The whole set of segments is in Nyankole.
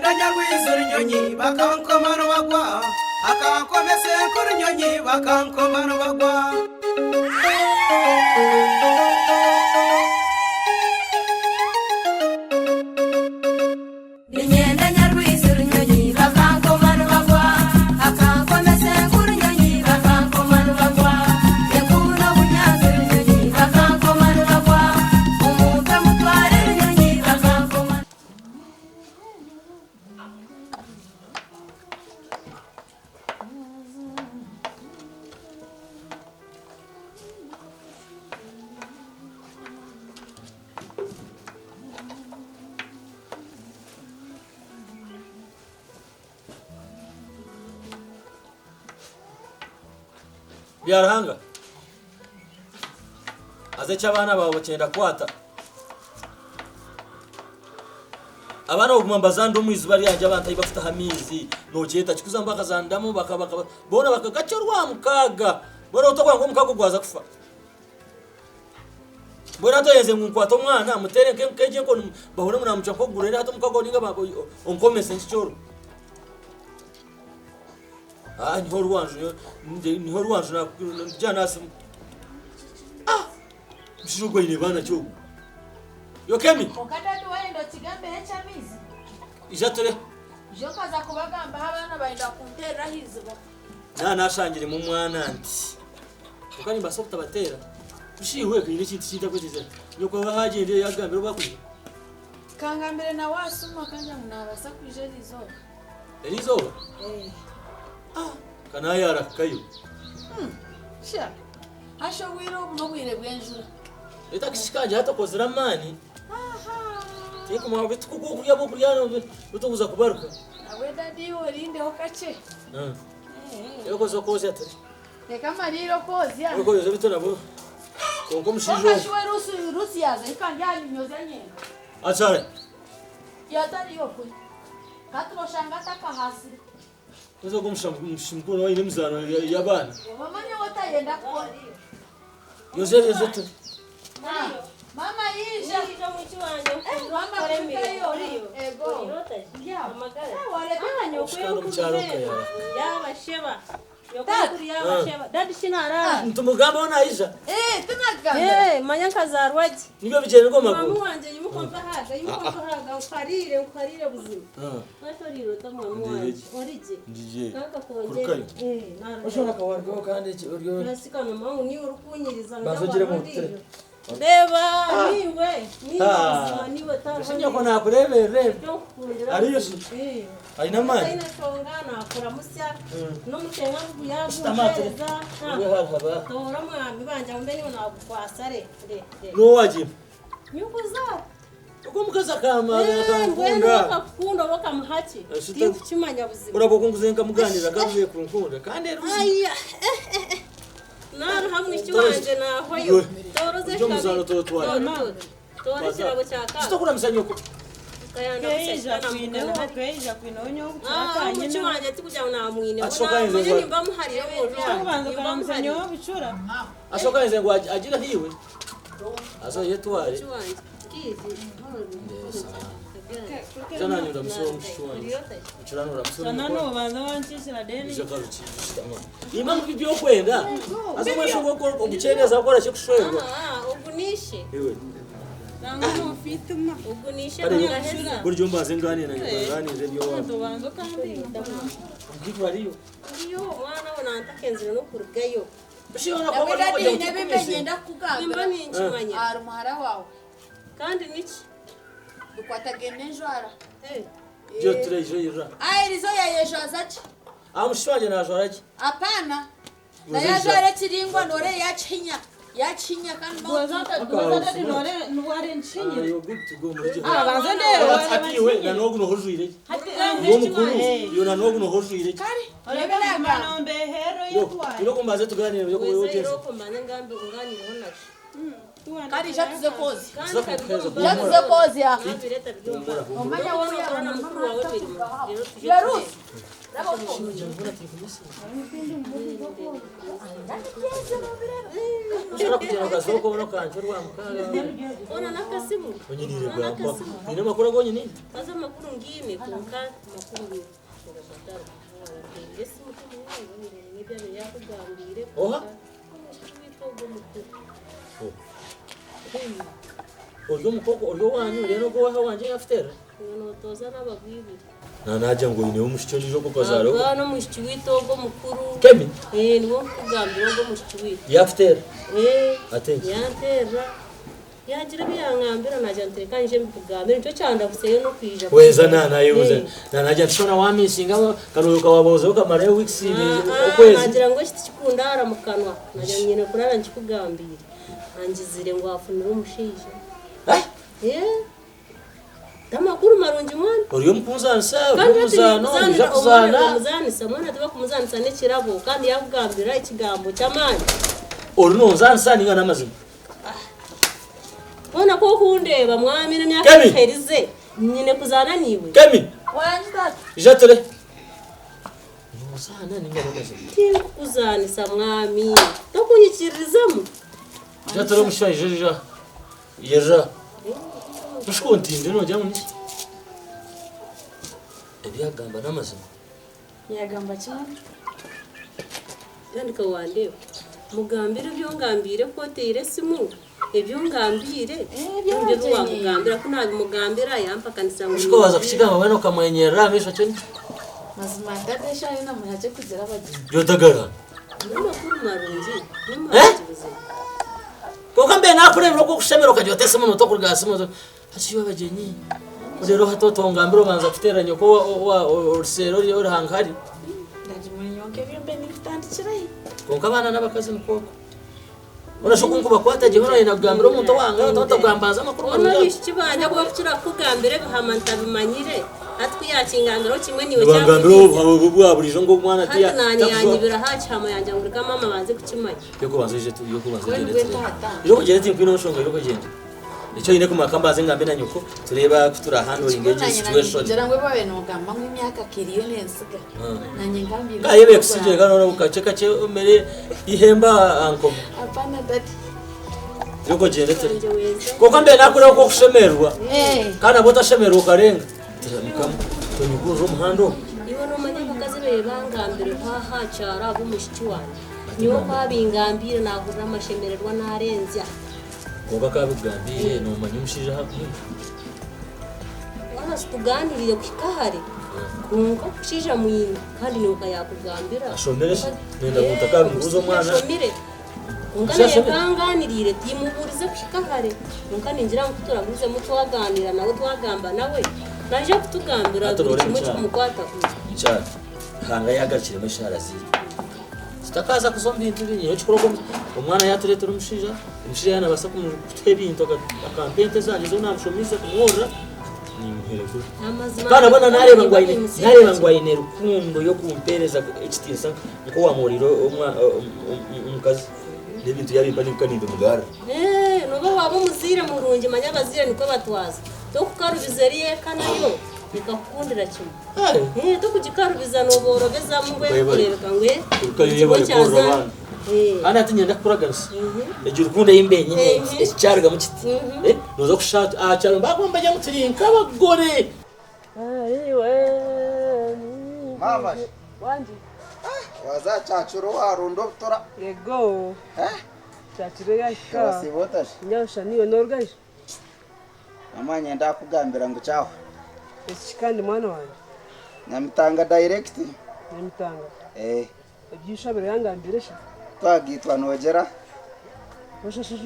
Niinyenda Nyarwiza orunyonyi bakankoma nibagwa, Akankomesa enku orunyonyi bakankoma nibagwa. Niinyenda Nyarwiza orunyonyi bakankoma nibagwa, Akankomesa enku orunyonyi bakankoma nibagwa, Enku n'obunyaatsi orunyonyi bakankoma nibagwa, Omuntu amutware orunyonyi bakankoma. Byaruhanga haza eki abaana baawe bakyenda kukwata abaana baguma nibazanira omu iziba ryangye abantu ahu bakutaha amaizi nokyeta ki kuza bakazaniramu boona bakakakya orwamukaaga boona otakugira ngu omukago gwaza kufa. Mbwenu hati oyenze ngu nkwate omwana muteere nk'egyo enkoni bahure ngu namucwa nk'okuguru reero hati omukago ninga onkomese nkikyoru. Ah niho orwanju niho orwanju nakugira nasimu. Ah! Omushaija ogu aine baana ki ogu? Yokemi! Kwonka dadi wayenda okigambeho eky'amaizi. Ija ture. Ijo nkaza kubagambaho abaana bayenda kunterera aha iziba. Naaba nashangiremu omwana nti. Kwonka nimbaasa kutabateera. Busha iwe haine ekintu eki ntakwetegyereza. Nyoko waaba agyendire yaakugambira obu akwija? Kangambire nawe asuma kandi ngu naabaasa kwija eriizooba. Eriizooba? Ee. Ah, ka naayaarakayo. Sha, hasha obwire obu n'obwire bw'enjura. Beitu akishiki kangye hati okozire amaani. Tinkumanya beitu ku okurya bwokurya bitukuza kubaruka. Nabwe dadi iwe orindeho kakye. Ee. Okoze okozya turi. Reka amarire okwozya. Okozya bitu nabwo. Kwonka omushaija Kwonka shi we Rusi Rusi yaza hi kandi anyonyoza nyenda. Achare. Yatariyo kwe. Hati noshanga atakahasire. Oza ogwo omushaija mukuru aine emizaano y'abaana. Omanye we otayenda kukora. Yoza yoza tu. Mama yija. Yija mwiki wangye Mama nkore emirimo. kurugayo. Ego. Amagara. Amagara. Oshikana omu kyaro okayara. Yaba sheba. Nyokuru yaba sheba. Dadi shinarara. Nitumugambaho naija. Eh, tunagamba. Eh, manya nkazarwa gye. Nibyo bigyere nigo Mama maguru. wangye yimuka mpahaga, yimuka mpahaga, nkuharire, nkuharire buzima. Watorire ota mwana wangye. Origye. Ndigye. Kaka Kurukayo. kongera. Eh, narugayo. Oshobora kawarugaho kandi eki oryo. Nasika mama wangu niwe orikunyiriza Banza ogire mu tere. Reeba niiwe, niiwe Ah. buzima niiwe tariho Ese nyoko nakureeberera ebi. Nikyo nkukundira. Ariyo shi? Eh. Aine amaani? Taine nshonga nakuramusya n'omushenga ngu Shutama tere. yaguheereza. Ube hariho aba. Toora mwami banja mbe niwe nagukwasa re re re. N'owagira. Nyukuza. Ogwo omukazi akama Mbwenu akankunda. akakukunda oba okamuha ki? Ese Tinkukimanya buzima. Oraba okunguze nkamuganira akavuye kunkunda kandi eri Aya. eh, eh, eh. Naruha mwishiki wangye nahwayo. Tooroza Ori omuzaano torotwara. Toora ekirabo kya kaaka. Kitokuramisa nyoko. Kayanda Keija kwineho, keija kwineho nyowe obucura Ah, omuki kanyine. wangye tikugira ngu namwineho. Ashoka Namanya nze nimba muhariire omwojo wange. Kubanza Nimba okaramusa muhariire. nyowe obucura. Ashoka nze ngu agire hiwe. Aza yetware. Omuki wangye. Jananyura musoro mushiki wange. Mukiranura musoro. Sana nobanza wankikira then. Nimba mu byokwenda. Aza mwesho ogukyereza akora kikushwerwa. Ah, ogu nishe. Iwe. Nangwa nofituma. Ogu nishe Kare nagaheza. buryo mbaze nganire na nyoko nganire ebyo Obanza okambinga. Kitu hariyo. Iyo omwana we nantakenzire n'okurugayo. Ushobora Nabwe kuba dadi uri haine ebi nyenda Nimba kukugambira. ninkimanya. Ahari muhara wawe. Kandi niki? Bikwatagene n'enjwara. Eh. Byo turejera. Ah, erizo yayejwaza ki? Ah mushiki wanjye najwara ki? Apana. Naye ajwara ekiringwa nore yakihinya. Yakihinya kandi Banza ndeba. Ati iwe na n'ogu nohojwire ki? Uwo mukuru iyo na n'ogu nohojwire ki? Nombe hero Yo, yetwara. iro kumbaze tuganire yo Weza kuwogeza. iroko mbanze ngambe unganireho nakyo. Kare ija tuze kwozya. Tuza kukuheereza Ija tuze kwozya. Omanya Omanya wowe wowe mukuru wawe mirimo. Rero tuje Iwe Ruth, raba utwo. Ushobora kugira ngo kazoka ubona kanje rwa mukaaga. Ona n'akasimu. Onyinire gwamba. Nyine amakuru agonyine. Kaza amakuru ngine konka makuru ngabatara. Esimu tumuwe n'ibyo yakugambire. Oha. Witwa ogwo mukuru. Ori omukoko ori owanyu rero ogwo waha wangye yafutera. Iwe notoza n'abagwibiri. Na nagira ngu oyineho omushiki ondiijo ogwo okazaara ogwo. Aga n'omwishiki witu ogwo mukuru. Kemi Eh, niwe nkugambira ogwo mushiki witu. yafutera. Eh, Ate nki? yanterera. Yagira ebi yangambira nagira nti reka nje mbikugambire nikyo kyandabuseyo n'okwija. Weza na nayebuza. Eh. Na nagira nti shona wamisinga kano kawabozeho kamarayo weeks Ah, ah, okwezi. nagira ngu eki tikikundara mu kanwa nagira ngu nyine kurara nkikugambire angizire ngu afunire omushaija. Eh? Eh, tamakuru marungi mwana. Ori omukunzanisa, ori Kandi omuzaano, oija kuzaana. omuzanisa mwana tibakumuzanisa n'ekirabo kandi yakugambira ekigambo ky'amaani. Ori nonzanisa ninga n'amazima. Bona ko okundeeba mwami n'emyaka Kemi! eherize nyine kuzaana niiwe. Kemi, Wangi tata. ija ture. Nonzaana ninga n'amazima. Tinkukuzanisa mwami tokunyikiririzamu. Ija ture omushaija ija. Yerra. Tushukuntinde nogira ngu niki? Ebyagamba n'amazima. Yagamba kimwe. Tandika wandeeba mugambire ebyo ngambire ko oteire esimu ebyo ngambire Eh, nibyo ebi wamugambira ku nabimugambira yampakanisa ngu Ushiko waza kuchigamba wena ukamwenyerera amisho cheni. Mazima tata shayo na muhaje kugira abagenyi. Yotagara. n'amakuru marungi n'amarungi buzima. Konka mbe nakurebera okwo kushemera ukagira otese muno tokuruga hasi muno. Hachiyo abagenyi. Rero hatotongambira obanza kuteera nyoko wa orusero ori orihangari. Ndagimunyonke byombe nikutandikirayo. Konka abaana n'abakazi nikoko. Urashobora kunkubakwata gihe urayenda kugambira omuntu owanga otakugambanza amakuru Ono marungi. abaishiki bangye kuba kukira kukugambira ebihama ntabimanyire hati ku yakingambiraho kimwe niiwe Bangambira kyakuhize. bwa burijo ngo omwana Hati nanye yanyibira ha kihama yangye ngu reka maama banze kukimanya. Yokubanza ije tu yokubanza Wewe ugende niwe ture. tata. Yokugenda ati nkwine oshonga yokugenda. Icyo nyine kumaka mbanze ngambe na nyoko tureba kuturahandlinga egi situation. Ngira ngo babe nogamba ngu emyaka kiriyo nensiga. Nanye ngambire. Kayebe kusije kano kache kache umere ihemba ankomo. Hapana tata. Yokugenda ture. Wangye weza. Konka mbe nakureho ko kushemerwa. Eh. Kandi abo utashemerwa ukarenga. Mukama tunyugurira umuhanda ogwo. Iwe nomanya abakazi be bangambire hahakyara ab'omushiki wangye. Nyowe kwabingambire nahurira amashemererwa narenzya. Konka kabigambire nomanya omushaija hakuhi. Waaba tuganiriire kuhika hare konka omushaija mwine kandi niwe yakugambira. Ashomere shi? Nenda ngu ntakabimubuuza omwana. Ashomire. Konka Omushaija naye ashomire? kanganiriire timubuurize kuhika hare. Konka ningira ngu kuturagurizemu twaganira nawe twagamba nawe naija kutugambira Hati buri orore kimwe mukyara. ekikumukwataho. Mukyara. Hanga yagarukiremu eshaara ziri. Tutakaza kuza omu bintu bingi ekikuru omwana yatureetera omushaija, omushaija yanabaasa kutuha ebintu akampa ente zangye zo namushomiise kumworora nimuherekura. Amazima Kandi abona nareeba ngu aine nareeba ngu aine rukundo y'okumpeereza ekitiinisa nk'owamworire omukazi n'ebintu yabimpa ninka nimbimugarura. Eh, noba waba omuzaire murungi manya abazaire nikwo batwaza. Tokukarubiza eri eka nayo ekakukundira kimwe. Eh, tokugikarubiza noboorobezamu ngu erikureebeka ngu eh, Orukayo yebare ekyo kyaza. kworora abaana. Eh, Kandi hati nyenda kukuraganisa. Egyo rukundo ei mbe nyine ekikyarigamu kiti. Eh, nooza kushusha aha kyaro bagamba ngu turi nk'abagore. Mama, Wangi. waza kyakiro warunda obutura. Yego. Eh? Kyakiro yahika. Wasiiba otashi? Nyabusha niiwe n'orugayo. Mama nyenda kugambira ngu kyahwa. Eki kandi mwana wange. Nyamitanga direct. Nyamitanga. Eh, Ebyishabiro yangambire shi. twagitwa nogyera.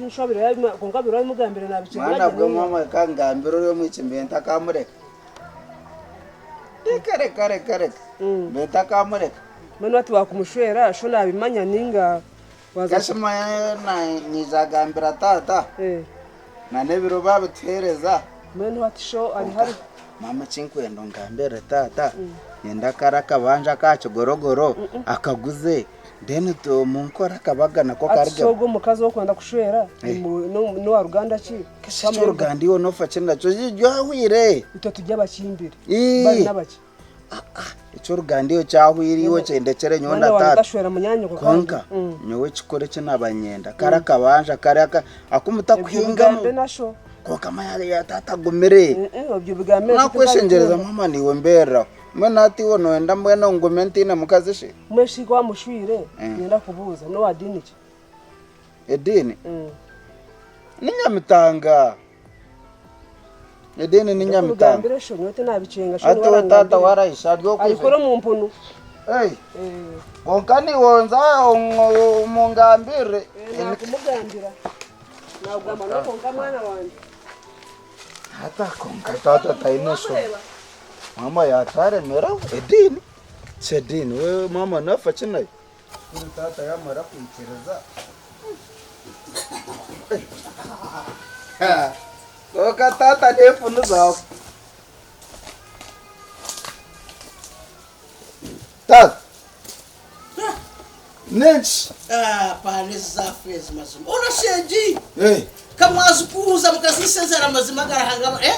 Nshabiro yabima konka biro yamugambire nabikigura. Mwana bwe mama kangambira ori omwiki mbe ntakamureka. Reka reka reka reka. Mbe ntakamureka. Mwana ati wakumushwera sho nabimanya ninga waza. Kashima na nijagambira tata. Eh. Na n'ebiro babituhereza. Mwana ati sho ari hari. Mama kinkwenda ongambire tata. Nyenda kara akabanja ka kigorogoro akaguze. Then omunkora akabaga nako Ati karugemu. ogwo omukazi okwenda kushwera n'owa ruganda ki? Kesi eky'oruganda iwe nofa ki nakyo gyahwire. Itwe turi abakimbire. Bari n'abaki? Eky'oruganda iwe kyahwire iwe okyendekere nyowe na Mwana wange taata. tashwera munyanyoko kandi. Kwonka nyowe ekikuru eki naba nyenda kari akabanja kari aku Ebyo mutakuhingamu. bigambe nasho. Kwonka maya ya taata agumire. Ebyo bigambe Nakweshengyereza mama niiwe mbereraho. Mbwenu hati iwe noyenda mbwenu ngume ntaine mukazi shi? Mbwenu shi ku wamushwire, niinyenda kukubuuza, n'owa diini ki? Ediini? Ni Nyamitanga. Ediini ni Nyamitanga. Ndikubigambira esho, nyowe tinabikyenga. Hati we taata warahisha ari okwija. Ayikora omu mpunu. Kwonka niiwe onza omungambirire. Nakumugambira. Nakugamba n'okwonka mwana wangye. Tata konka tata taine shoma. Mama yataremeraho ediini. Si ediini we mama nafa ki nayo? Kuri tata yamara kwikiriza. Konka tata n'empunu zaawe. Tata. Nenki? Hapana ezi zafa ezi mazima. Ona shengi. Kamwazikuuza mukazisezera amazima agarahanga eh?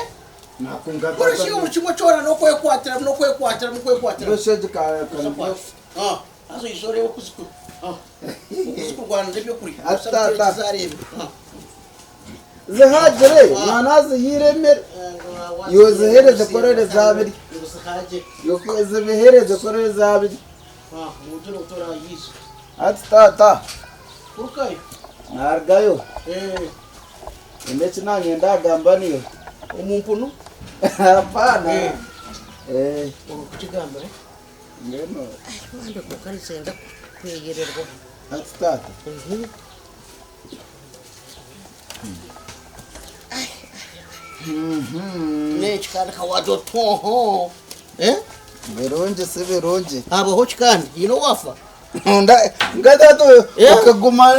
Nakunga Kuri shi buri kimwe kyona n'okwekwatira n'okwekwatira n'okwekwatira. Shengi ka ka. Ah, haza oije oreebe oku ziku ah, oku zikurwanira ebyokurya. Ati tata. Zareebe. Ah. Zihagire mwana azihire emere. Iwe zihereze korere zabiri. Ngu zihagire. Iwe zibihereze korere zabiri. Ah, mugire otorayiza. Ati tata. Kurukayo. Narugayo. Eh. Ende eki naanye ndagamba niiwe. Omu mpunu? Hapana. Eh. Orikukigambira? Mbwenu. Bambi kwonka nizenda kweyererwa. Ati tata. N'eki kandi ka wagira oti oho. Eh? Birungi si birungi. Habaho ki kandi? Haine owaafa? Nonda nga tata okaguma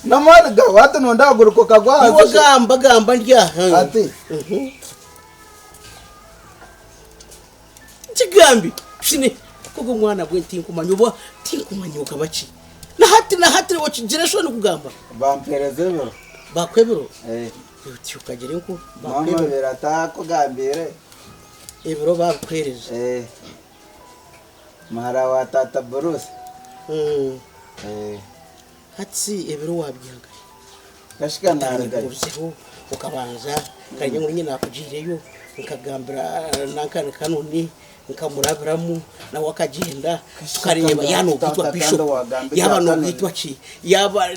n'amaani gawe hati nonda haguruka okagwa ahansi. Iwe gamba gamba ndi aha. Ati. Kigambi shine kogo omwana gwe tinkumanya oba tinkumanya okaba ki? Na hati na hati okigira eshoni kugamba. Bampereza ebiro. Bakuha ebiro? Eh. Oti okagira enku. Mama ebiro atakugambiire. Ebiro babikuhereza. Eh. Muhara wa tata Bruce. Eh. Hati ebiro wabyiha nkahi? Kashika narugayo. Oruzeho okabanza kare nyowe nyine nakugiireyo nkagambira nanka Kanoni nkamurabiramu nawe akagyenda tukareeba yaaba nogwitwa bishop yaaba nogwitwa ki yaaba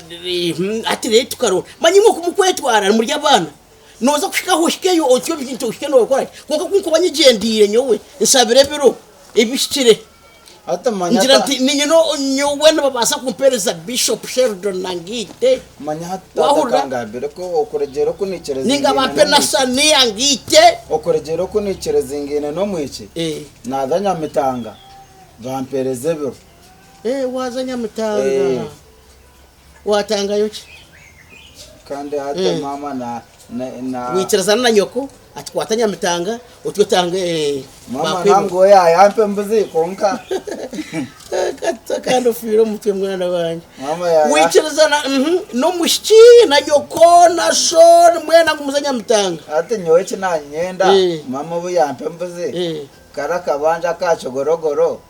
hati rero tukarora manya imwe oku mukwetwara muri abaana Nooza kuhika aho ohikeyo otyo ebintu ohike nookora ki? Kwonka ku nkuba nyegyendeire nyowe nshabire ebiro ebihikire. Hati manya Ngira ta- nti niinye no- nyowe nibabaasa kumpeereza Bishop Sheldon Nangiite. Manya hati taata Wahurira? akangambira ku okuregyera oku niikiriza Ninga ingaine bampe na n'omwishiki. Shania Angiite. Okuregyera oku niikiriza ingaine n'omwishiki, naaza Nyamitanga bampeereza ebiro. Waaza Nyamitanga. Watangayo ki? Kandi hati maama na na na Wikirizana na nyoko ati kwata Nyamitanga otyo otange Maama bakwebwa. nangu oyo ayampa embuzi kwonka Kata kandi ofiire omutwe mwana wangye. Maama yaya Wikirizana n'omwishiki na nyoko na sho mwena ngu muze Nyamitanga. Hati nyowe eki nanyenda maama obu yampa embuzi kari akabanja aka kigorogoro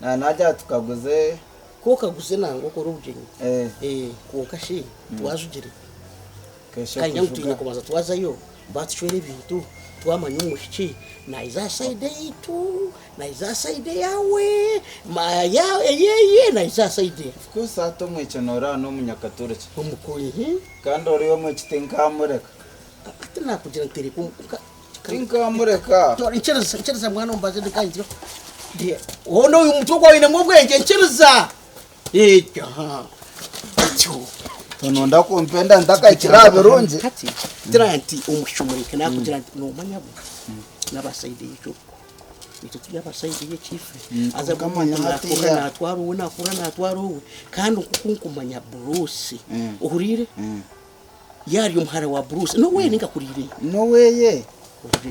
Na nagya tukaguze. Ku okaguze nangwa okore obugyenyi. Kwonka shi twajugire. Keshe Kare ngu twine kujuga. kubanza twazayo batucwera ebintu twamanya omwishiki naiza aha sayidi eyaitu, naiza aha sayidi eyaawe, eyeye naiza aha sayidi eya. Of course hati omwishiki noreeba n'omunyakaturiki. Omukunyi. Kandi oriya omwishiki tinkamureka. Hati nakugira nti reka Tinkamureka. Nkiriza, nkiriza mwana ombaze ndikangire. Hoona oyu mutwe gwawe oinemu obwengye nkiriza. Aha. Atyo. Tononda kumpenda ntakahikire aha birungi. Hati tira nti omwishiki omureke nakugira nti nomanya bo n'aba sayidi y'ekyo. Itwe turi aba sayidi y'ekiife. Haza Kwonka manya buri muntu hatiiya. nakura natwara owe nakura natwara owe kandi nk'oku nkumanya Bruce ohuriire? Yaari omuhara wa Bruce. N'oweye ninga akuriireyo? N'oweye.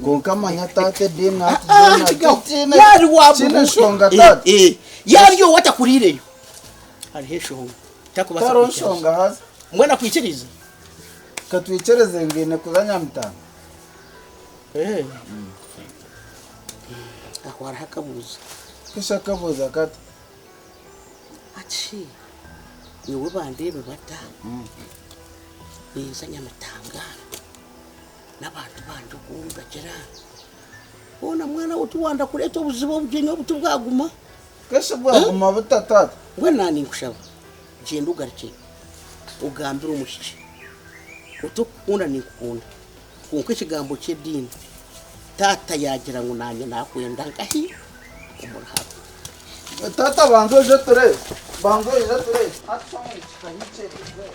Kwonka manya taata ediini hati Ah, zoona kigaho. tikiine Yaari wa tikiine Bruce. nshonga Eh, taata. eh. Yaari owe atakuriireyo. Hariho enshonga. Takubaasa Tariho kwikiriza. nshonga haza. Mbwenu akwikiriza? Katwikirize ngu kuza Nyamitanga. Eh. Aho hariho akabuuzo. Kesha akabuuzo akata. Ati shi nyowe bandeebe bata ninza Nyamitanga n'abantu bangye oku nibagira? Hoona mwana we tiwanda kureeta obuzibu obugyenyi obu tibwaguma. Kesha bwaguma buta taata? Mbwenu naninkushaba gyenda ogarukye ogambire omwishiki oti okukunda ninkukunda kwonka ekigambo ky'ediini taata yaagira ngu nanye nakwenda nkahi omu ruharo. Taata banza oije tureebe banza oije tureebe hati shi omwishiki ahikiriize.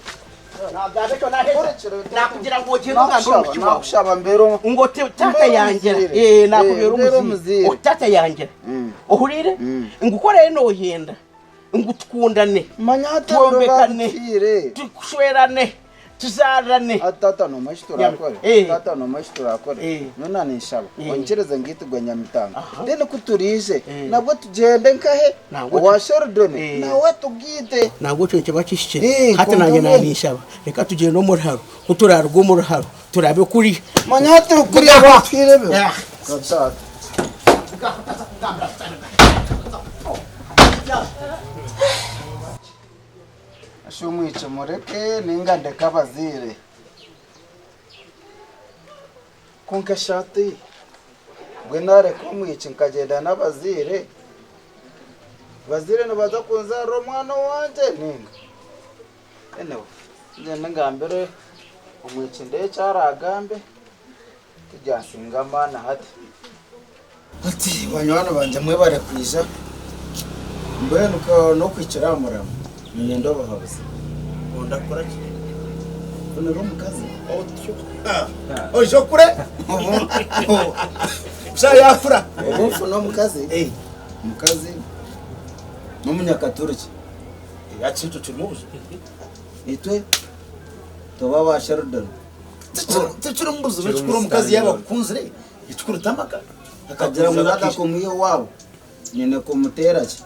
Nagamba ekyo naheza nakugira ngu ogyende ogambire omwishiki waawe Nakushaba mbeere ngu oti taata yangira eh nakubeera omuziire oti taata yangira ohuriire ngu ku oraabe noyenda ngu tukundane twombekane tushwerane tuzaarane. Hati taata noomanya eki turakore Eh. taata noomanya eki turakore Eh. nyowe naninshaba Eh. onyikirize ngu itwe Nyamitanga Aha. then ku turiije Eh. nabwo tugyende nkahe Nangwa owa Sheldon Eh. nawe tugiite Nangwa ekyo nikiba kihikire. Eh, Hati kwonka nanye mbwenu- naninshaba reka tugyende omu ruharo, ku turaruga omu ruharo turabe kuriya. Manya hati kuriya batwire ebyo. Ah. Taata. Shi omwishiki mureke ninga ndeke abazaire? Kwonka shi hati mbwenu nareka omwishiki nkagyenda n'abazaire, abazaire nibaza kunzaarira omwana owangye ninga? Anyway, ngyende ngambire omwishiki ndeebe eki araagambe, tiryansinga amaani hati. Hati banywani bangye mwebare kwija, mbwenu n'okuhikira aha murimo niinyenda obuhabuzi. Onda kukora ki? Nfunire omukazi. Otyo. Oije okure. Busa yakura. Obu nfuna omukazi, omukazi n'omunyakaturiki. Hati ekyo kirimu obuzibu. Itwe tuba ba Sheldon. Tikirimu buzibu ekikuru omukazi yaaba akukunzire. Ekikuru t'amaka. Akagira ngu naza kumwiha owaabo nyine kumuteera ki?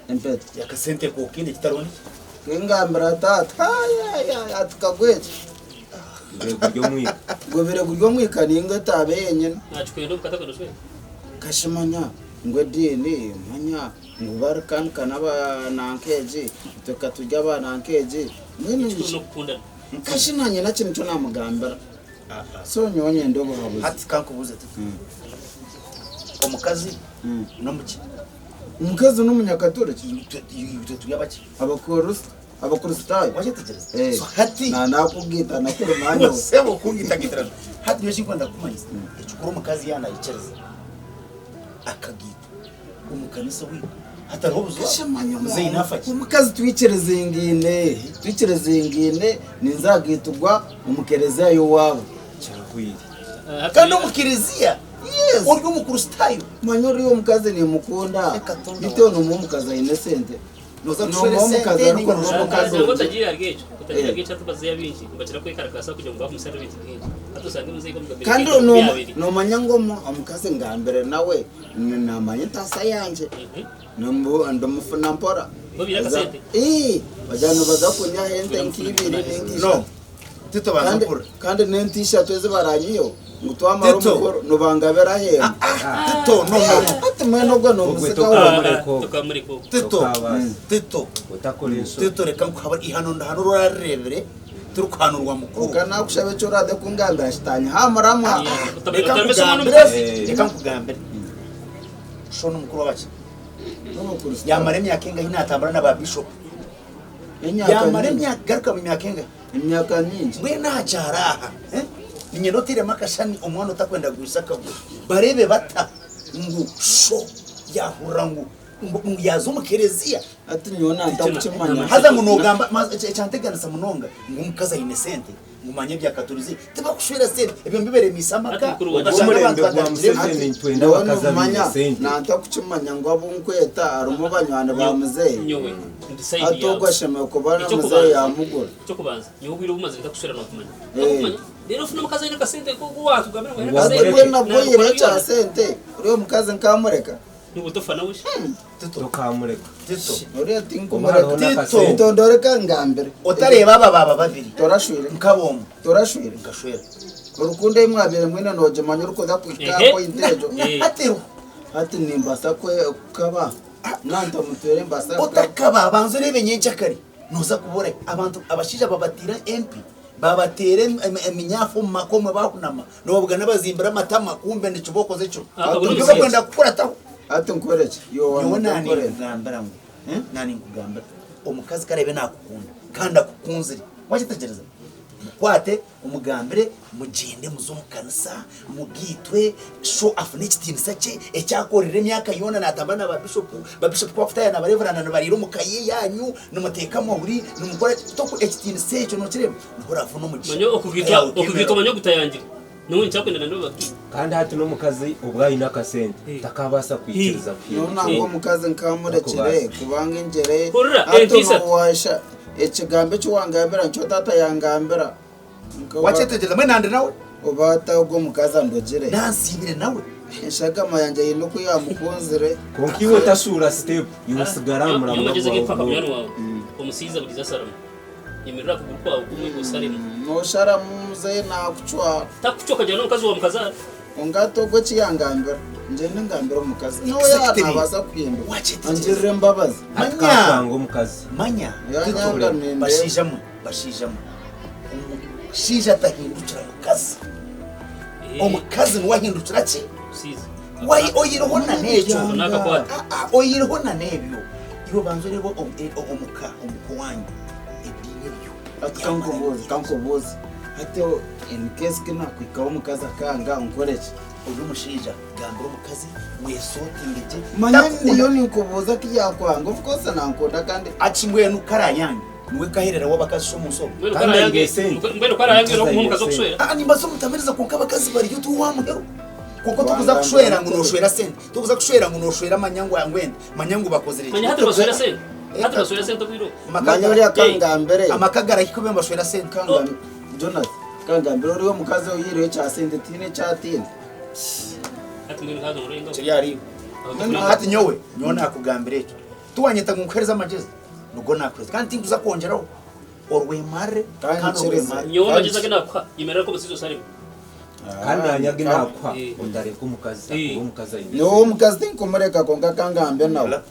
Empeta. Akasente kokaine kitariho niki? Kingambira taata ati kagwe eki? Gubire guri omwika ninga etaabe yenyine. Kashimanya ngu ediini manya ngu barikanika n'abananka egi itwe katuri abananka egi mbwenu kashi nanye nakyo nikyo namugambira. So nyowe nyenda obuhabuzi. Hati kankubuuze Tito. Omukazi n'omuki? Omukazi n'omunyakaturiki. Itwe turi abaki? Abakristo, Abakristaayo. Wakyetegereza? Eh. So hati Na nakugiita nakuri nanyowe. Sebo kungitagitira. Hati nyowe ekinkwenda kukumanyisa ekikuru omukazi yaaba naikiriza akagiitwa omu kanisa wiitu hatariho obuzibu muzeeyi naafa ki? Omukazi twikirizingaine, twikirizingaine ninza kugaitugwa omu kereziya y'owaabo. Kyahwire. Kandi omu kereziya Yes. ori omukristaayo. Manya oriya omukazi nimukunda. Beitu nomuha omukazi aine esente. Noza kushwera Nomuha omukazi esente ninga arikuruga omukazi Nangwa ogye. otagiire ahari ekyo, otagiire ahari ekyo hati abazeeyi abaingi nibakira kwekarakaasa kugira ngu baakumusharira ebintu bingi. Hati osanga omuzeeyi nka Kandi omugabe abiri. nomanya ngu omukazi ngambire nawe namanya entaasa yangye ndimufuna mpora. Bo baine akasente? Ii, bagira nibaza kunyaho ente nk'ibiri ninga ishatu. No, Tito banza Kandi- mpurire. Kandi n'ente ishatu ezi baranyiheho ngu twamara Tito. omukoro nibangabira aheeru. Tito, no, no, no. Hati mwena ogwo nomusika wo. Tito, Tito, Tito reka nkuhabure ihano ndahano orarareebire Turikuhanurwa mukuru. Kwonka nakushaba eki oraze kungambira kitanye ha muramwa. Reka nkugambire, reka nkugambire. Sho n'omukuru w'abaki? Yamara emyaka engahi natambura na ba bishop? Yamara emyaka garuka mu myaka engahi? Emyaka mingi. Mbwenu aha kyaro aha, eh? Niinyenda oteiremu akashani omwana otakwenda kugwisa akaguru. Bareebe bata ngu sho yahurira ngu Ngu yaaza omu kereziya. Hati nyowe nantakukimanya. Haza ngu nogamba ekyanteganisa munonga ngu omukazi aine sente ngu manya ebya katolizi tibakushwera sente ebyo mbiberemiise amaka okashanga abantu bagarukiremu. Nyowe nomanya nantakukimanya ngu abu nkweta harimu banywani ba muzeeyi. Hati ogwo ashemereire kuba na muzeeyi yamugura. Ekyokubanza nyowe obwire obu mazire ntakushwera nokumanya. Hati mbwenu nabwo oyihireho ekya sente ori omukazi nkamureka. Tokamureka. Tito. Uriya tinkumureka. Tito. Tito ndoreka ngambire. Otareba aba baba babiri. Torashwire. Nkabomwe. Torashwire. Nkashwera. Urukundo ei mwabaire mwine noogimanya orikuza kuhika aha point egyo. Hati Hati nimbaasa kukaba nantamutwire mbaasa Otakaba banza oreebe nyenkyakare noza kubura abantu abashaija babateera empi babateera eminyafu omu maka omwe bahunama nobabugana bazimbire amatama kumbe nikiba okoze kyo Nibyo bakwenda kukurataho. Hati nkoreki? Nyowe naninkugambira ngu naninkugambira omukazi ku araabe nakukunda kandi akukunzire wakyetegyereza mukwate omugambire mugyende muze omu kanisa mugaitwe sho afune ekitiinisa kye eki akorire emyaka yoona naatambura na baabishopu, baabishopu ku bakutaaha na bareveranda nibariira omu ka ye yaanyu, nimuteeka amahuri, nimukora ki, toku ekitiinisa ekyo nookireeba niho oraafune omugisha. Manya okugaitwa okugaitwa manya ogutayangire niwe nikyakwenda na nibababwire. Kandi hati n'omukazi obu aine akasente takabaasa kwikiriza Nyowe nangwa omukazi nkamurekire kubanga engyere Hurira, hati entiisa. nowaasha ekigambo eki wangambira nikyo taata yangambira. Wakyetegyereza mbwenu nandi nawe? Oba ata ogwo omukazi andogire. Nansiimire nawe. Eshagama yangye eine oku yamukunzire. Kwonka iwe otashuura sitepu, iwe osigare aha muramwa Nyowe amagezi gwawe ag'empaka gwona. munywani wawe, omusaiza buriijo asaramu. Yemerera aha kuguru kwawe kumwe osaremu. Nosharamu muzeeyi nakucwa. Takucwa okagira n'omukazi wa mukazaara. Kwonka hati ogwo eki yangambira, ngyende ngambire omukazi. Nawe yaaba naabaasa kuhinduka, angirire embabazi. Hati kakwanga omukazi. Manya, Yanyanga nindeeba. bashaija mwe, bashaija mwe, omushaija atahindukira mukazi. Omukazi niwe ahindukira ki? Wai oyireho na n'ekyo. Ah, ah, oyireho na n'ebyo. Iwe banza oreebe omuka, omuka owanyu, ediini eriyo. Hati kankubuuze, kankubuuze. Hati in case ku naakuhikaho omukazi akanga nkore ki? Ori omushaija gambira omukazi wesotinge gye. Manya ndiyo ninkubuuza ku yaakwanga of course nankunda kandi. Ati mbwenu karayange niwe kahereraho abakazi shi omunsi omu? Mbwenu karayange mbwenu karayange n'okumuha omukazi okushwera. Aa nimbaasa omutamiriza kwonka abakazi bariyo tiwamuheru. Kwonka tokuza kushwera ngu noshwera sente. Tokuza kushwera ngu noshwera manya ngu angwende. Manya ngu bakozire ki. Manya hati nibashwera sente. Hati nibashwera sente obwire obu. Manya oriya kangambire. Amaka garahika obe nibashwera sente. Jonas, kangambire oriya omukazi oyihireho ekya sente tihaine eki atiina. Hati mbwenu haza omurenga. Kiri ahari iwe. Hati nyowe, nyowe nakugambira ekyo. Tiwanyeta ngu nkuhereze amagyezi, nigo nakuhereza. Kandi tinkuza kwongyeraho. Orwemarire kandi orwemarire. Nyowe amagezi agu nakuha, yemerera nk'omushaija osaremu. Kandi naanye agu naakuha, otareka omukazi ahakuba omukazi aine Nyowe omukazi tinkumureka kwonka kangambe nawe.